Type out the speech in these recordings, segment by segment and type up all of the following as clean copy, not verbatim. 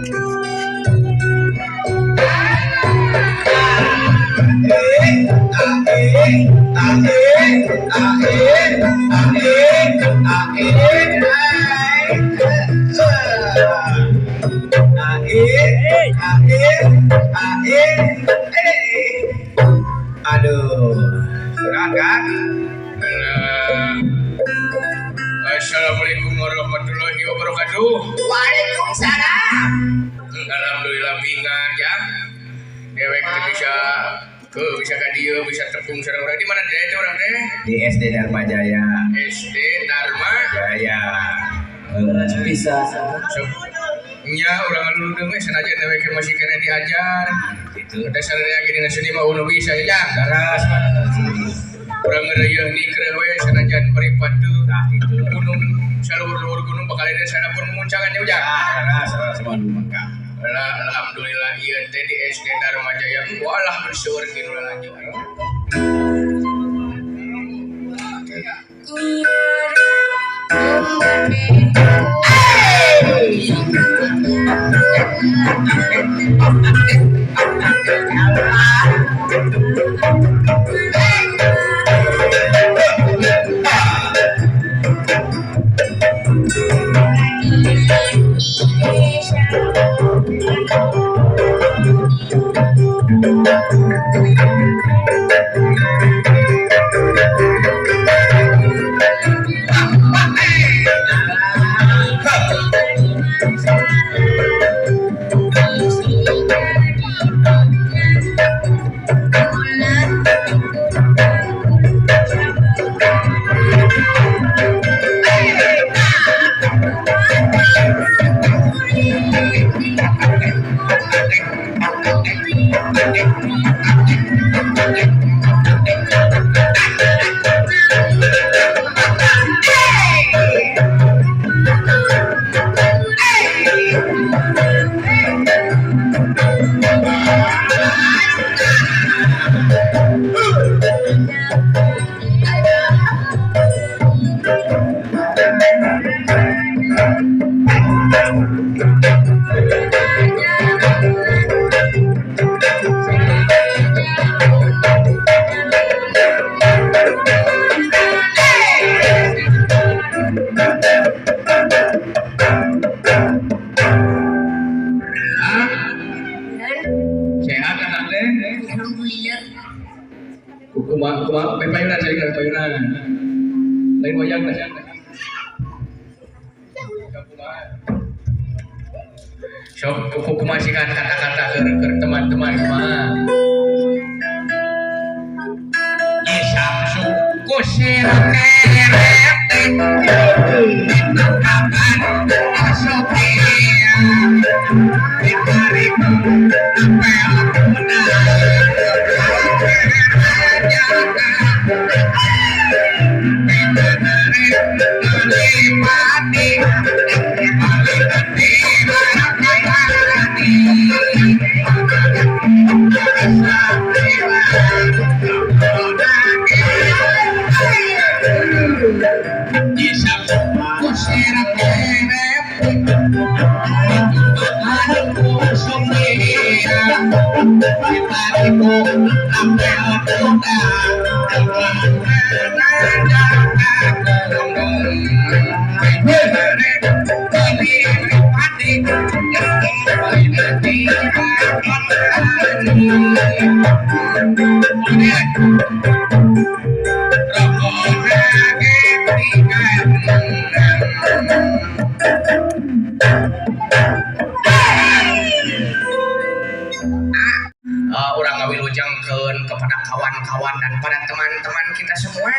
Aduh, sudah kan? Assalamualaikum warahmatullahi wabarakatuh. Waalaikumsalam. Alhamdulillah bingar ya. Dewek teh bisa ke bisa ka dieu bisa tepung sareng urang. Di mana teh itu urang teh? Di SD Dharma Jaya. SD Dharma Jaya. Bisa. Nya urang ngaluludeng we sanajan dewek masih kena diajar. Gitu. Dasarnya gini seni mah nu bisa ya. Daras. Urang ngereuyeun nikreuh we sanajan beripat teu. Nah, gitu. Gunung saluhur-luhur gunung bakal ada sana pun muncangan ya ujang. Ah, daras semua mangka. Alhamdulillah ieu teh di SD Dharma Jaya. Walah berseur kieu lalajo. Sehat anak teh? Alhamdulillah. Kumaha kumaha payunan saya payunan. Lain wayang teh. Sok kumaha sih kan kata-kata ke teman-teman kumaha. Isamsu kusir keret kapan Orang ngawilujengkeun kepada kawan-kawan dan pada teman-teman kita semua.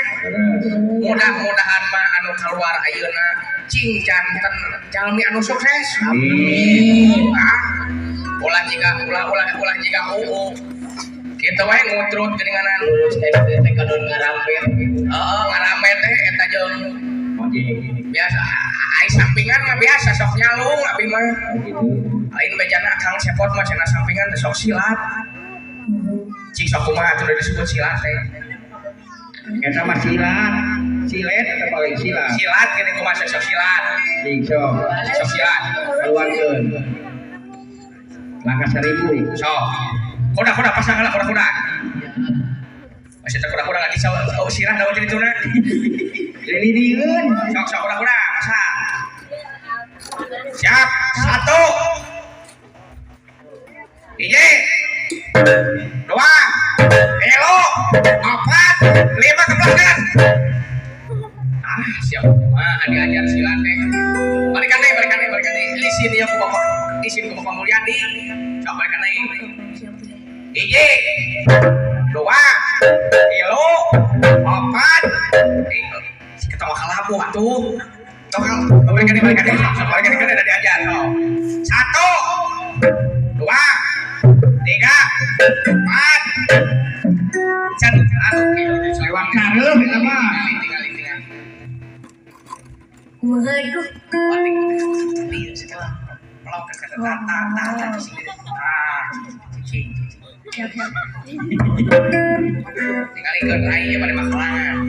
Mudah-mudahan mah anu keluar ayeuna cing janten jalmi anu sukses. Amin. Ah, ulah jiga ulah ulah ulah jiga uu. Kitu wae ngutrut geuninganan. Lulus SD teh kadon ngarampet. Heeh, ngarampet teh eta jeung Ojek. Biasa ai sampingan mah biasa sok nyalung abi mah. Gitu. Lain bejana Kang Cepot mah cenah sampingan teh sok silat. Cik sok kumaha atuh disebut silat teh. Eta mah silat. Silet atau paling silat? Silat gini kumaha sok silat. Cik sok. Sok silat. Keluarkeun. Langkah 1000. Sok. Kuda-kuda pasang lah kuda-kuda. Masih teh kuda-kuda lagi oh, sirah daun jadi tuna. Lilidieun. Sok sok kuda-kuda pasang. Siap. 1. 1, 2, 3, 4, 5 ke belakang. Ah, siap. Wah, diajar silat teh. Balikan deui, balikan deui, balikan deui. Isin ieu ku Bapak, isin ku Bapak Mulyadi. Sok balikan deui. 1, 2, 3, 4. Si ketawa kalabu atuh. Sok balikan deui, balikan deui. Sok balikan deui ada diajar. Sok. 1, 2, 3, 4. Can, aduh, Lewat kareuh eta mah. Tinggal, tinggal. Waduh. Siap-siap. Tinggalikeun ai ieu bade makalangan.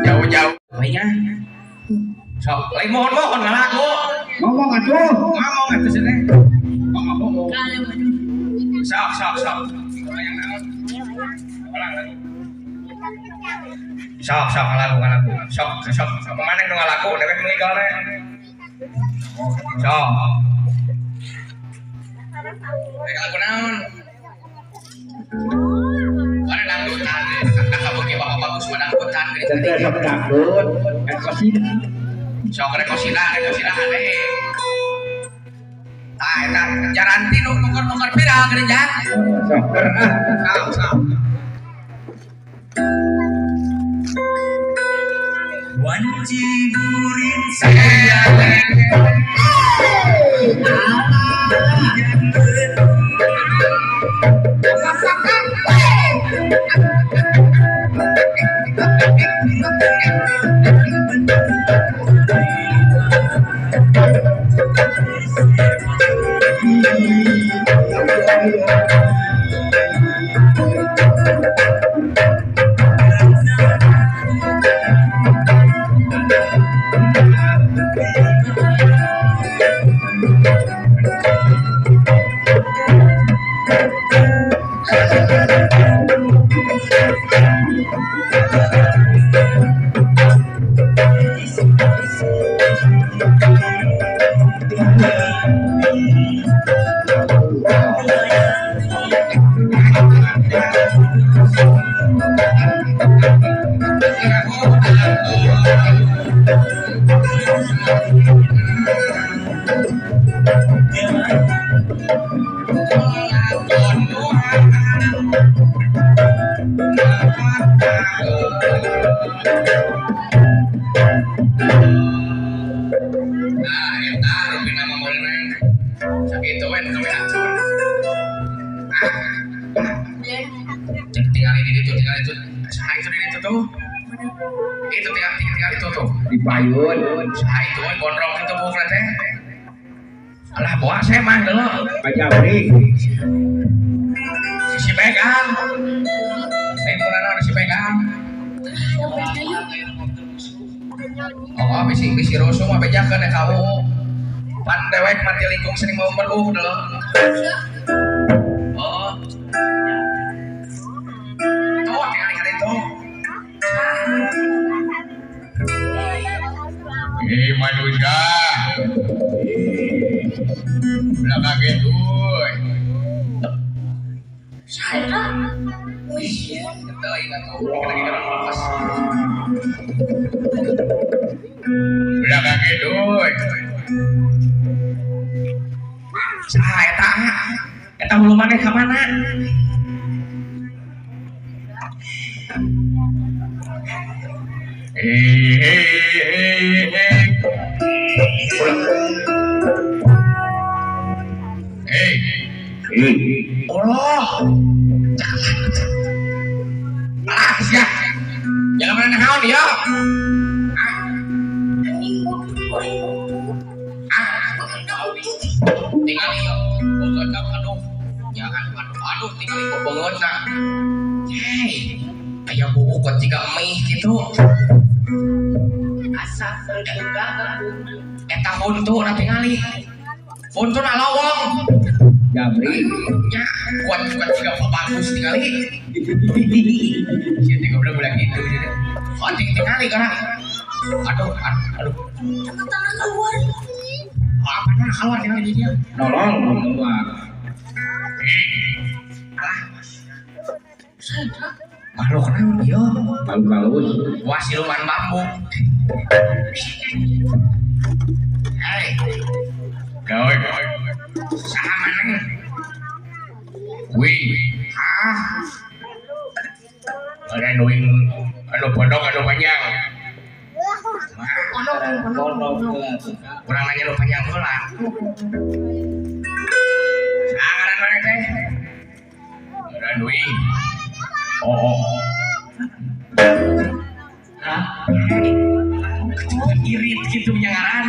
Jauh-jauh. Lainnya. Sok, lain mohon-mohon ngalagu. Ngomong atuh. Ngomong atuh sih teh. Ngomong. Sok, sok, sok. Sok, sok ngalagu, ngalagu. Sok, sok, sok. Maneh nu ngalagu dewek nu igal teh. Sok. Rek lagu naon? Mana dangdutan? Kang kabeuki bapak bagus mah dangdutan geuning. Teh sok dangdut, rek kosida. Sok rek kosida, rek kosida ade. Tah eta jaranti nu nuker-nuker viral geuning jang. Sok keur ah. Sok, sok. Wanci burit Saya Itu tinggal itu tuh. Di payun. Saha itu we gondrong kitu buukna teh. Alah boa saya mah deuleu. Pak Jabri. Si pegang. Lain kurang si pegang. Oh, bisi rusuh mah bejakeun ka UU. Pan dewek mati lingkung sering mau meluh deuleu. Oh. Tuh tinggal ka ditu. Hei manusia, belakang itu, Saya. Belakang itu, saha eta, eta hulu maneh ka mana? Hei hei hei hei. Hei. Allah. Ah, sia. Jangan mana naon ya. Tingali yo. Beungeut aduh. Jangan aduh tingali kok beungeutna. Hei. Aya buuk kok jiga mie kitu. Asa Eta huntu na tingali. Huntuna lawang. Jabri. Nya kuat-kuat jiga bagus tingali. Sia teh goblok budak kitu sia. Honting tingali kana. Aduh, aduh. Tanah keluar. Apa nah keluar tingali di dia. Nolong keluar. Alah. Makhluk naon ieu? Makhluk halus. Wah siluman bambu. Hei. Gawe. Saha maneh? Wih. Hah? Ada wing anu pondok anu panjang. Pondok. Kurang nanya nu panjang heula. Saha ngaran maneh teh? Ngaran wing. Oh. Hah? Irit gitu nya ngaran.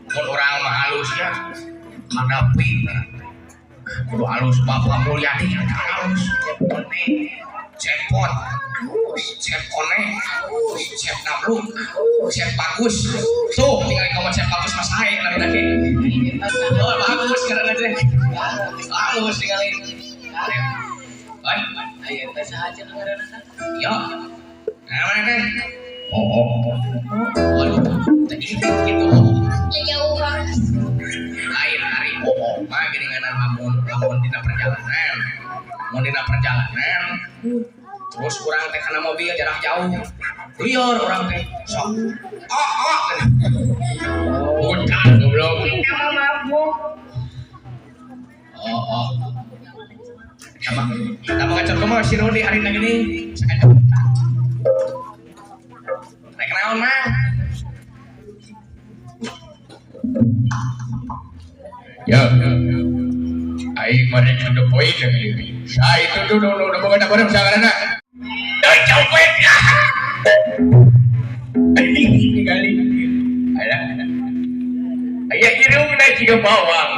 Mun urang mah halus nya. Kadapi. Kudu halus Bapak Mulyadi halus. Cepot. Halus. Cep One. Halus. Cep Dablu. Halus. Cep Bagus. Tuh tinggal kamu Cep Bagus mas sae nari tadi. Oh, bagus karena teh. Halus tinggalin. Oi, Aya teh saha cenah ngaranna teh? Yo. Nah, mana teh? Oh. Waduh, teh irit gitu. Jauhan. Lain hari oh mah geuningan lamun lamun dina perjalanan. Mun dina perjalanan terus urang teh kana mobil jarak jauh. Lieur urang teh sok. Oh, oh. Udah goblok. Oh, oh. Sama, sama ngacor kumaha si Rudi hari gini. Sakajak. Rek naon mah? Ya. Aing mah rek to the point deui. Sa itu tuh nu nu boga bareng sagarana. Deui copet. Tingali. Alah. Aya irungna jiga bawang.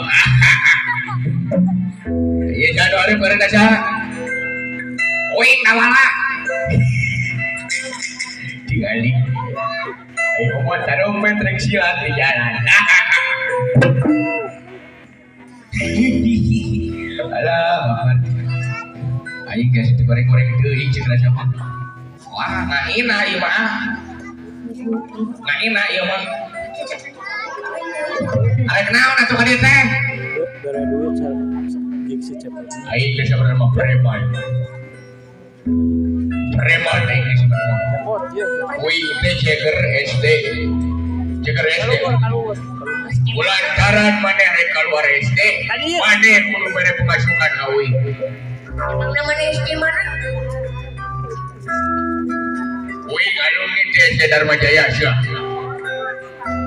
Iya jadu arep bareng saha? Uing nawala. Tingali. Ayo mau taruh rek silat di jalan. Alah, bapak. Aing geus digoreng-goreng deui jeung rasa mah. Wah, ngahina ieu mah. Ngahina ieu mah. Arek naon atuh ka dieu teh? Bere duit gig si cepot. Aing geus sabarna mah preman. Preman aing geus sabarna. Cepot ieu. Uing teh jeger SD. Jeger SD. Lantaran maneh rek keluar SD, maneh kudu mere pemasukan ka uing. Emang namanya SD mana? Uing alumni ti SD Dharma Jaya sia.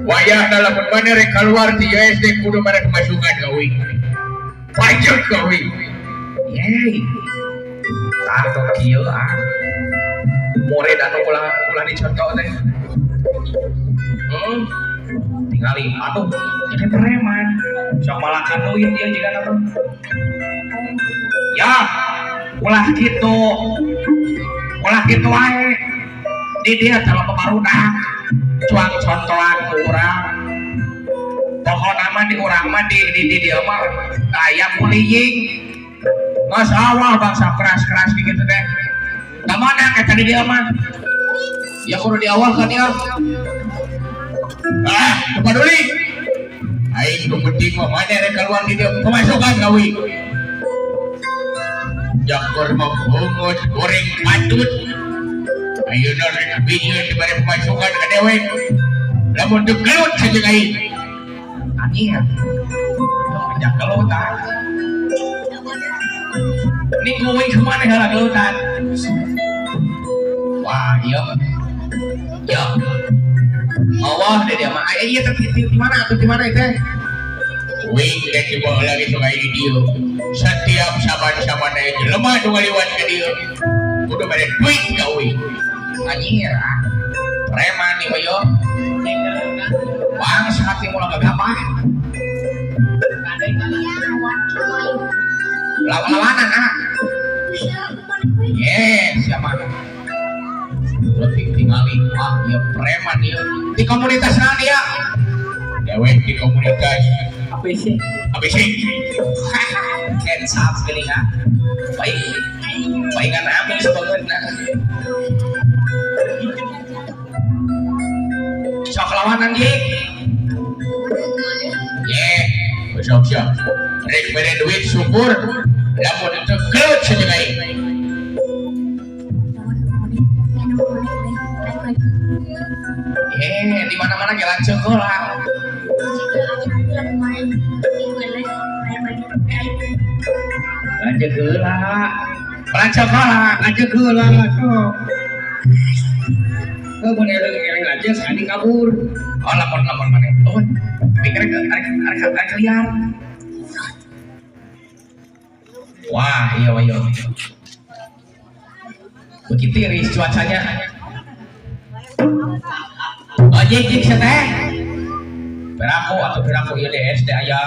Wayahna lamun maneh rek keluar ti SD kudu mere pemasukan ka uing. Pajak ka uing. Yeay. Tah tong kieu ah. Murid anu ulah ulah dicontoh teh. Tingali, aduh, jadi preman. Sok malakan duit ieu jiga mah. Ya, ulah kitu. Ulah kitu wae. Di dia teh loba barudak. Cuang contohan ku urang. Pokona mah di urang mah di dieu mah aya bullying. Geus awal bangsa keras-keras kitu teh. Ka mana eta di dieu mah? Ya kudu di awal kan ya. Ah, teu peduli. Aing nu penting mah maneh rek keluar di dieu pemasukan ka uing. Jakor mah beungeut goreng patut. Ayeuna rek bijieun dibere pemasukan ka dewek. Lamun teu gelut saja aing. Anjing. Jak gelut ah. Ning uing kumaha heula gelutan. Wah, ieu. Ya. Allah deh dia mah. Iya teh di mana atuh di mana teh? Uing teh dibawa lagi sungai di dieu. Setiap saban-saban aya jelema nu ngaliwat ka dieu. Kudu mere duit ka uing. Anjir ah. Preman ieu yo. Bangsa hati mula gagabah. Lawan-lawanan ah. Ye, siapa? Leutik tingali, ah ieu preman ieu. Di komunitas naon ieu? Dewek di komunitas ABC. ABC. Kensap geuning ah. Baik. Paingan amis banget nah. Sok lawanan ye. Ye, sok siap. Rek bere duit syukur. Lamun teu gelut saja aing. Di mana-mana jalan sekolah. Lanjut heula. Lanjut heula, lanjut heula sok. Heuh mun eleng-eleng lanjut adi kabur. Oh lamun-lamun maneh. Oh, pikir arek liar. Wah, iya iya. Begitu tiris cuacanya. Oh, jik teh. Peraku atau peraku ieu di SD aya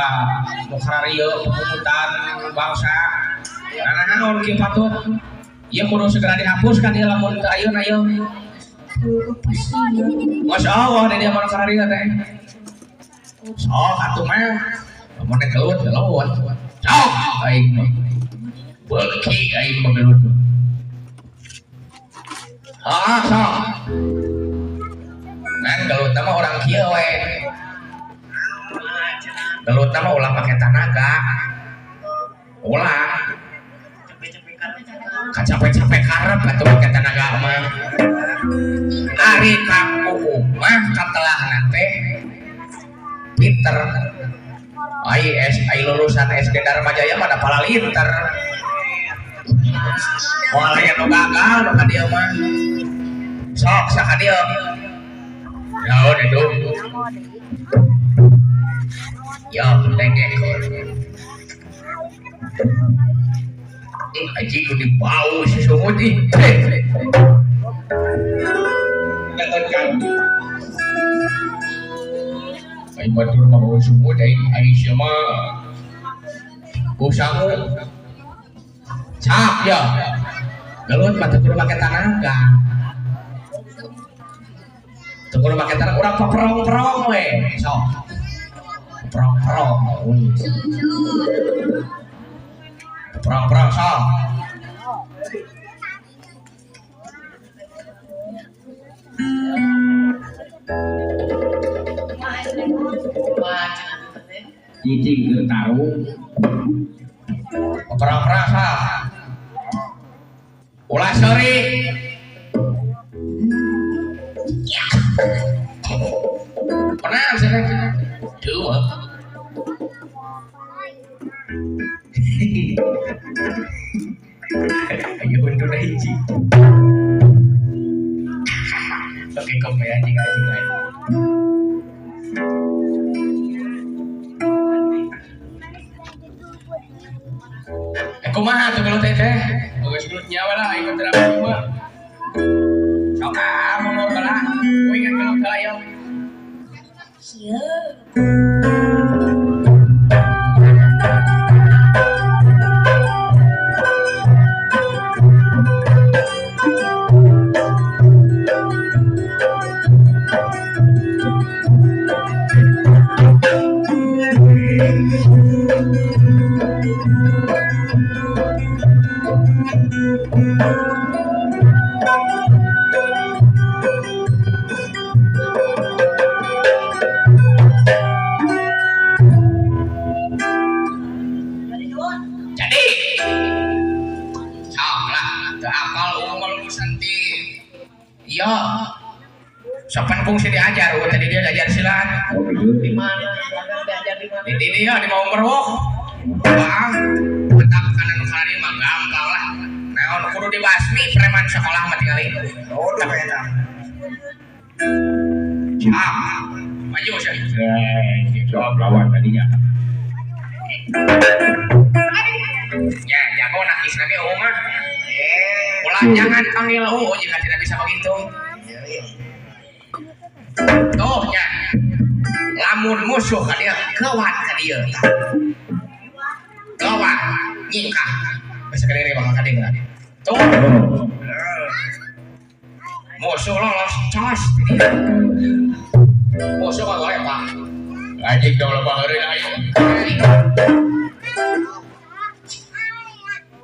nu kararieu pemungutan bangsa. Nah, naon kieu patut? Ieu kudu segera dihapuskan ieu lamun teu ayeuna ieu. Masya Allah di dia mah kararieu teh. Sok atuh mah. Lamun teh gelut gelut. Sok aing mah. Beuki aing mah gelut. Ah, sok. Kan gelut mah orang kieu we. Gelut mah ulah pake tanaga. Ulah. Kacape-cape karep atuh pake tanaga mah. Ari Kang Uung mah katelahna teh pinter. Ai ai lulusan SD Dharma Jaya mah da palalinter. Moal aya nu gagal nu ka dieu mah. Sok saka dieu. Naon itu? Yo, dengekeun. Anjing kudu bau si sungut ih. Kan. Aing batur mah bau sungut aing aing sia mah. Bau sangu. Cap ya. Gelut mah teu kudu make tanaga. Teu kudu make tanaga urang paperong-perong we. Sok. Perong-perong. Perong-perong sok. Cicing keur tarung. Perong-perong sok. Ulah seuri. Pernah sih dua. Ayo untuk hiji. Oke, kopi anjing anjing lain. Kumaha tuh gelut teh? Geus gelut nyawa lah ikut drama mah. Sok ah mau heula. Uing kan gelut heula yeuh. Sieu. Jadi, salah, teu apal urang mah lulusan ti. Iya. Sopan kungsi diajar, eueuh tadi dia diajar silat. Oh gitu. Di mana? Diajar di mana? Di dia di mau meruh. Bang, mentak kanan karari mah gampang lah. Naon kudu dibasmi preman sekolah mah tingali. Oh, di peta. Ah, maju sih. Jawab lawan tadinya. Ya, jago nakis lagi oh mah. Ulah jangan panggil oh jika tidak bisa begitu. Tuh nya. Lamun musuh ka dia, kewat ka dia. Kewat. Nyingkah. Geus sakali bakal kading lah. Tuh. Musuh lolos cos. Musuh mah golek Pak. Anjing dong loba heureun ayo.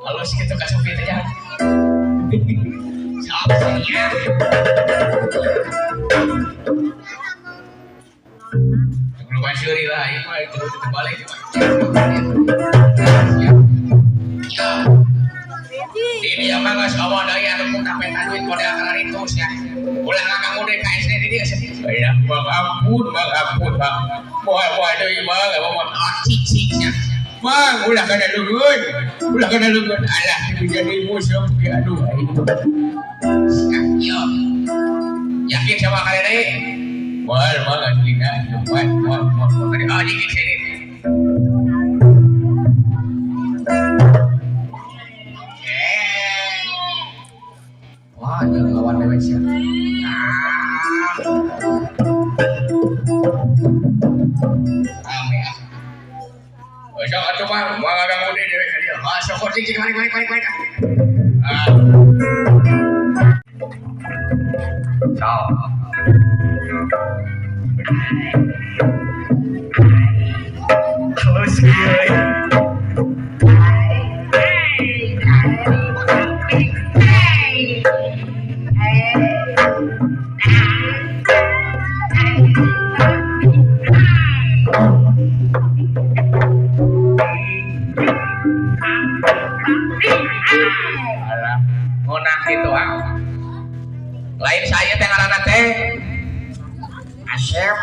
Halus kitu ka Sofi teh nya. Sok sia. Lumayan seuri lah ieu mah itu terbalik. Ini yang mah geus awal deui anu ku kapeta duit model kararitu sia. Ulah ngaganggu deui ka SD di dieu sia. Ya Bang ampun, Bang ampun, Bang. Moal-moal deui Bang, moal cicing sia. Bang, ulah kana luhur. Ulah kana luhur. Alah jadi musuh ge aduh aing. Yo. Yakin sama kalian deui? Moal moal aslina, moal moal moal. Oh, dikit sini. Wah, dia lawan dewek sia. Rame ah. Sok atuh mah moal ngaganggu deui dewek ka dieu. Ah, sok cing mari mari mari mari. Ah. Sok. Halus kieu. Alah, ngonah gitu ah. Lain saya teh ngaranna teh Asep.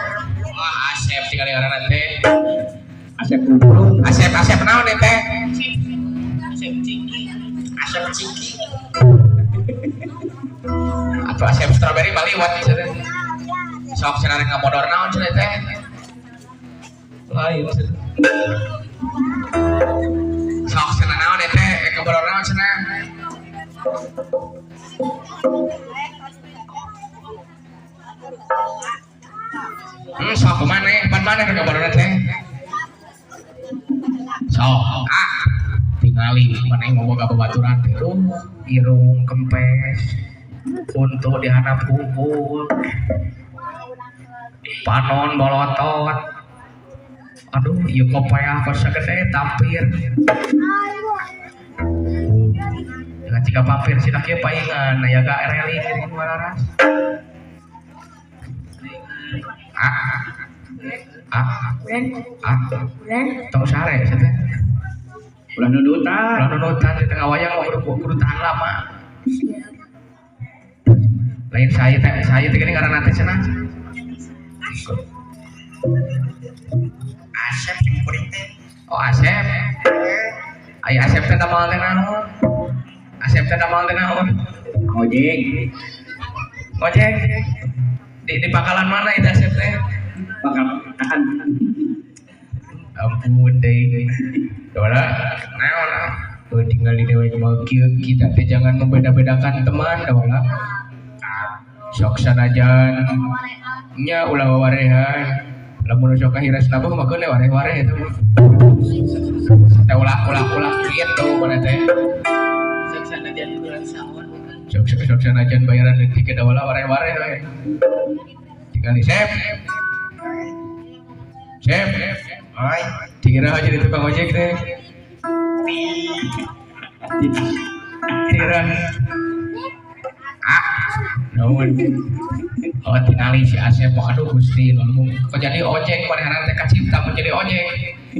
Wah, Asep tinggal ngaranna teh. Asep kumpul. Asep Asep naon teh? Asep cingki. Asep cingki. Atau Asep strawberry baliwat cenah teh. Sok cenah rek ngamodor naon cenah teh? Lain cenah. Sok cenah naon teh? Rek ngamodor naon cenah? Sok maneh, pan maneh rek ngamodor teh? Sok ah tingali maneh ngomong ka babaturan teh irung kempes untu di handap hungkul panon bolotot aduh ieu kopeah kos sagede tampir dengan jika pampir sina kieu paingan aya ga reli diri wararas ah ah ah tong sare sia teh ulah nundutan ulah nundutan di tengah wayang mah kudu tahan lama. Lain saya teh gini ngaranna teh cenah Asep sing kuring teh. Oh Asep. Aya Asep teh damel teh naon? Asep teh damel teh naon? Ngojek. Ngojek. Di pangkalan mana itu Asep teh? Pangkalan. Ampun deui. Dola naon ah. Tinggal di dewek mah kieu kita teh jangan membeda-bedakan teman dola. Sok sanajan nya ulah wawarehan. Lamun sok kahiras nabeuh mah keun wareh-wareh eta mah. Teh ulah-ulah kitu mana teh. Sok sanajan bulan saon. Sok sok sanajan bayaran leutik da ulah wareh-wareh we. Tinggal di sep. Sep. Oi, dikira aja di tukang ojek teh. Dikira. Ah, naon. Oh, tingali si Asep, aduh Gusti, kok jadi ojek manehna teh kacipta menjadi ojek.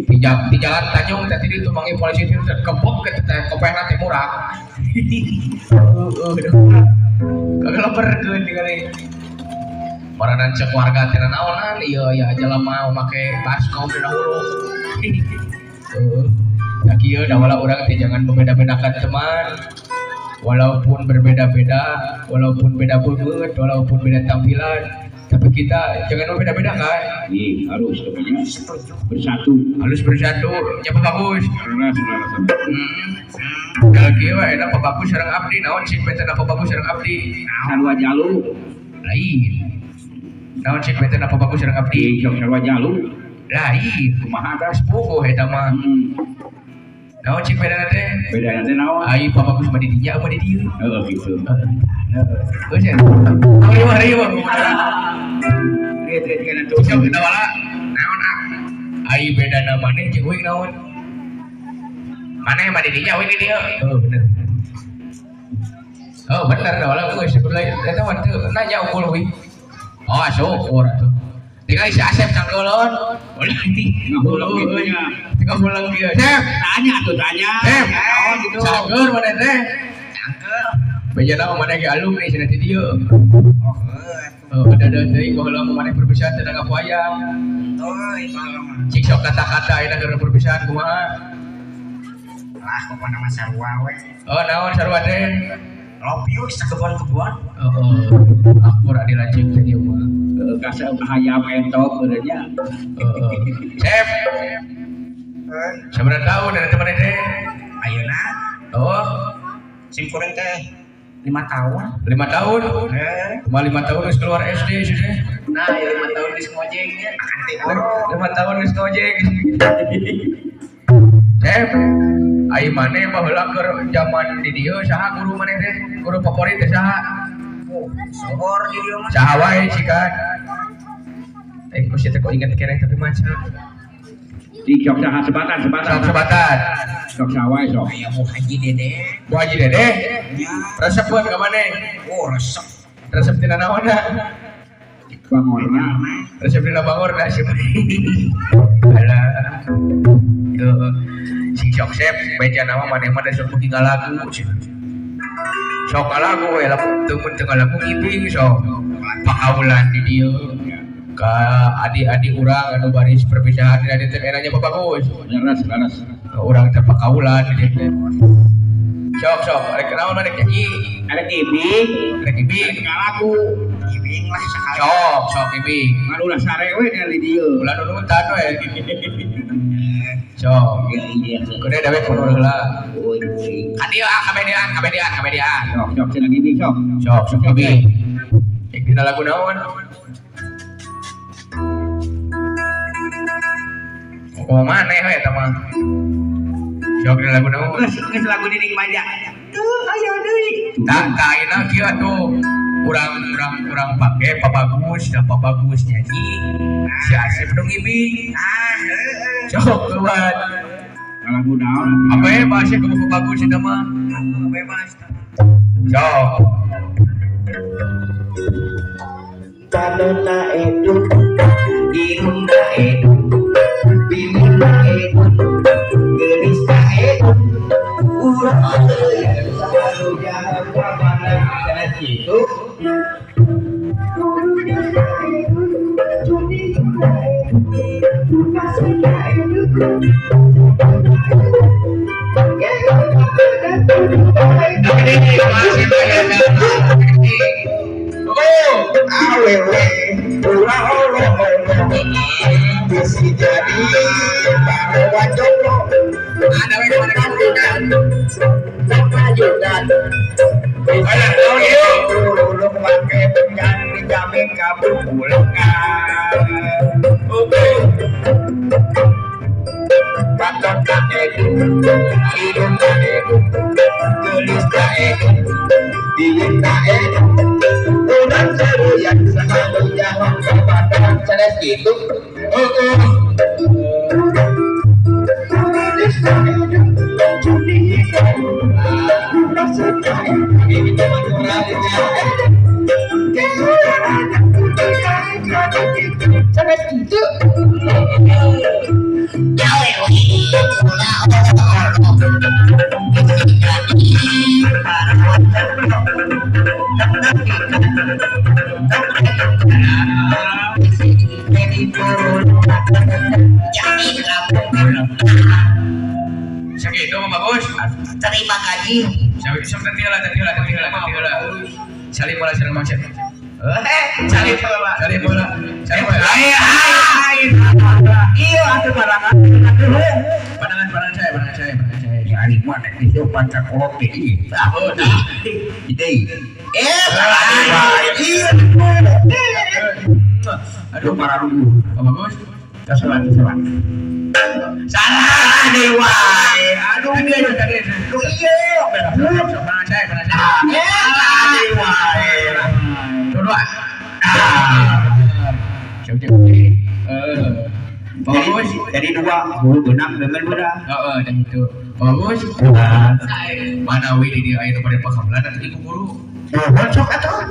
Di jalan Tanjung teh tadi tumangi polisi teh kebok ke teh kopehna teh murah. Heeh, kagak leperkeun tingali. Maranan cek warga teh naonan ieu ya jelema make baskom dina hulu. Heeh. Da kieu da wala urang teh jangan membeda-bedakan teman. Walaupun berbeda-beda, walaupun beda beungeut, walaupun beda tampilan, tapi kita jangan membeda-bedakan. Iya, harus pokoknya bersatu. Harus bersatu, nya bagus. Kalau kieu we enak bagus sareng abdi, naon sing benten apa bagus sareng abdi? Sarua jalu. Lain. Naon sing benten apa bagus sareng abdi? Sok sarua jalu. Lain. Kumaha tah? Puguh eta mah. Naon cik bedana teh? Bedana teh naon? Ai Bagus mah di dinya mah di dieu. Heeh gitu. Heeh. Geus ya. Riweuh riweuh. Lihat-lihat kana tuh. Sok kita wala. Naon ah? Ai bedana maneh jeung uing naon? Maneh mah di dinya uing di dieu. Heeh bener. Oh bener dah wala geus kudu lain. Eta mah teu nanya unggul uing. Oh syukur atuh. Tinggal si Asep cangkeulon. Ulah di Ngahuleng kitu nya. Tinggal pulang dia. Sep, Tanya tuh tanya. Sep. Naon gitu. Cangeur mana teh? Cangkel. Bejana mah maneh ge alumni cenah ti dieu. Oh, heuh. Oh, ada deui baheula mah maneh perpisahan teh nanggap wayang. Tuh, itu mah. Cik sok kata-kata ayeuna keur perpisahan kumaha? Lah, pokona mah sarua we. Oh, naon sarua teh? Love you sakebon-kebon. Oh, akur adi lanceuk teh dieu mah. Heeh, kasep hayam entok bener nya. Heeh. Sep. Sabaraha tahun dari teman teh? Ayeuna Oh, sim kuring teh 5 tahun. 5 tahun. Heuh. Cuma 5 tahun geus keluar SD sih teh. Nah, ya 5 tahun geus ngojeknya. Akan teh orok. 5 tahun geus ngojek. Sep. Ai maneh baheula keur zaman di dieu saha guru maneh teh? Guru favorit teh saha? Oh, sogor di dieu mah. Saha wae cikan. Eh, kok sia teh kok inget keneh tapi maca. Di sok saha sebatan sebatan. Sok sebatan. Sok saha wae sok. Aya Bu Haji Dede. Bu Haji Dede. Nya. Resepeun ka maneh? Oh, resep. Resep tina naonna? Bangorna. Resep dina bangorna sih. Alah. Yo, sing sok sep beja nama maneh mah da sok beuki ngalagu. Sok ngalagu we lamun teu mun teu ngalagu ngibing sok. Pakaulan di dieu. Ka adik-adik urang anu baris perpisahan dina dieu teh enanya bagus. Leres leres. Urang teh pakaulan di dieu teh. Sok sok rek naon rek nyanyi, Arek ibing, rek ibing. ngalagu. Ibing lah sakali. Sok sok ibing. Ngan ulah sare we di dieu. Ulah nunutan we. Sok. Iya iya. Kudu dawe kudu heula. Euy euy. Ka dieu ah kabedian kabedian kabedian. Sok sok cenah ibing sok. Sok sok ibing. Cek dina lagu naon? Oh maneh we eta mah. Sok dina lagu naon? Geus geus lagu Nining Manja. Tuh ayo deui. Tak tak ayeuna kieu atuh. Urang urang urang pake pabagus da pabagus nyanyi. Si Asep nu ngibing. Ah, heueuh. Sok keluar. Lagu naon? Apa ya bahasa kamu bagus eta mah? Bebas. Sok. Tanona edun, irungna edun, bibirna edun, geulisna edun, urang teu selalu jahat ka mana Sanes kitu. Oh, awewe ulah olo-olo bisi jadi parawan jomblo ada we mana kamu kajudan Alah, naon ieu? Tulung make bengan dijamin kabulengan. Oke. Patot ka edun, hidung ka edun, geulis ka edun, bibir ka edun. Urang saruyan selalu jawab kabadan sanes kitu. Heeh. Sanes kitu. Sakitu mah bagus. Terima kasih. Sok sok tadi heula tadi heula tadi heula tadi heula. Salim bola salim maksud. Eh, salim bola, salim bola. Salim bola. Ai ai. Iya atuh barangan. Pandangan pandangan saya, pandangan saya, pandangan saya. Ya ari mah nek geus panca kolot teh ieu. Oh, dah. Deui. Eh, iya. Aduh, Aduh para lugu. Pak bagus. Salat salat. Salah deui wae. Aduh, Aduh, tadi. Lu iya, Saya penasaran. Salah deui wae. Dua. Ah. Siap siap. Eh. Bagus. Jadi dua, hulu benang dengan budak. Heeh, dan itu. Bagus. Mana we di dieu aya nu bade pakaulan atuh ibu guru. Nuhun sok atuh.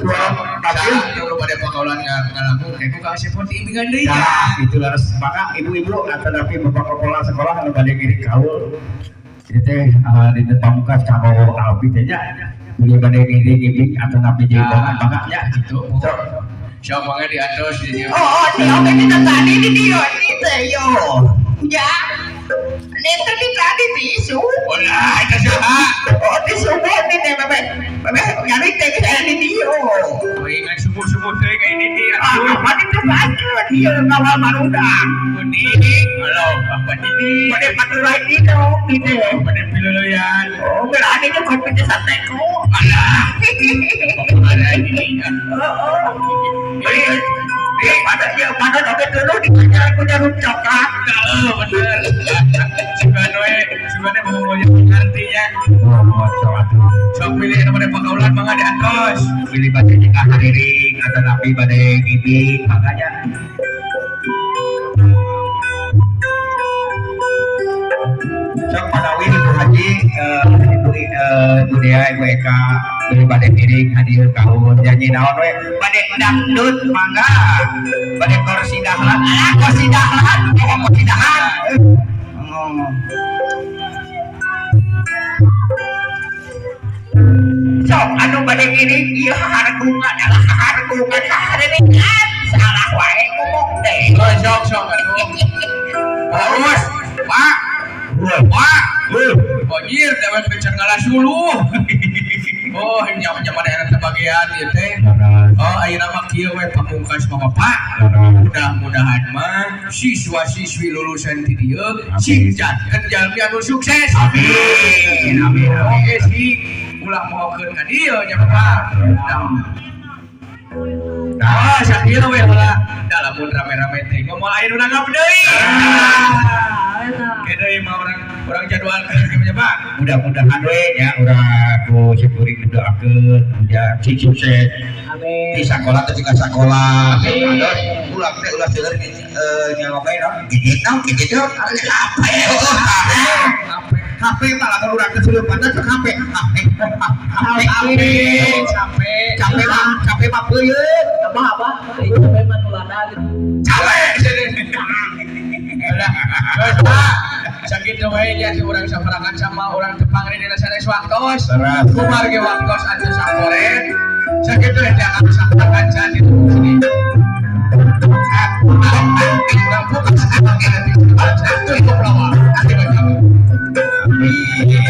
Tapi Tapi nu bade pakaulan ngalamun kayak ku ka seperti ibingan deui. Nah, itu harus maka ibu-ibu atau tapi bapak kepala sekolah anu bade ngiring kaul. Jadi teh di pamungkas kanggo Alfi teh nya. Beli bade ngiring ibing atau napi jeung banget mangga nya. Gitu. Sok. Sok mangga diatos di dieu. Oh, di oke kita tadi di dia ini teh yo. Ya. Ini tadi tadi tisu. Ulah, eta saha? Oh, di subuh ini teh bebe. Bebe nyari teh kita di dia. Oh, ingat subuh-subuh teh kayak ini dia. Ah, apa itu baca dia ngawal barudak. Kuning. Halo, apa ini? Pada paturai ini dong ini. Pada piluluyan. Oh, berani itu kopi sateku. Alah. Ada ini. Oh, oh. Beli pada ya pada oke dulu di punya punya rum coklat. Heeh, bener. Sugan we, sugan mau ngomong ngerti ya. Nuhun sok atuh. Sok pilih nu bade pakaulan mangga diatos. Pilih bade jika hadiring atau napi bade ngibing mangga nya. Sok manawi Ibu Haji, Ibu Ibu Dea, Ibu Eka, beli bade ngiring hadir kaun nyanyi naon we bade dangdut mangga bade korsidahlan ah korsidahlan oh korsidahan. Oh. Sok anu bade ngiring ieu hargungan alah hargungan hareungan salah wae ngomong teh. Oh, sok sok atuh. Bagus, Pak. Pak. Bojir dewek becer ngalah suluh. Oh, nyaman-nyaman era kebagian ieu teh. Oh, ayeuna mah kieu we pamungkas mah Bapak. Mudah-mudahan mah siswa-siswi lulusan ti dieu sing janten jalmi anu sukses. Amin, amin, amin. Oke sih, ulah mohokeun ka dieu nya Bapak. Nah, sakieu we heula. Da lamun rame-rame teh moal aya nu nanggap deui. Ke deui mah urang jadwalkeun kieu nya Pak. Mudah-mudahan we nya urang ku syukuring didoakeun ujang sing sukses. Amin. Di sakola teh ka sakola. Ulah teh ulah seueur nyalokai naon gadget naon gadget naon HP. HP mah lamun urang teh seueur pantas sok HP. HP HP capek. Capek mah capek mah peuyeut. Apa apa? Itu memang nulana gitu. Capek. Udah, geus Pak. Sakitu we nya si urang saparakan sama urang tepang dina sanes waktos. Leres. Kumargi waktos atuh saporet. Sakitu teh akan saparakan saat itu sini. Urang fokus atuh pelawak. Amin.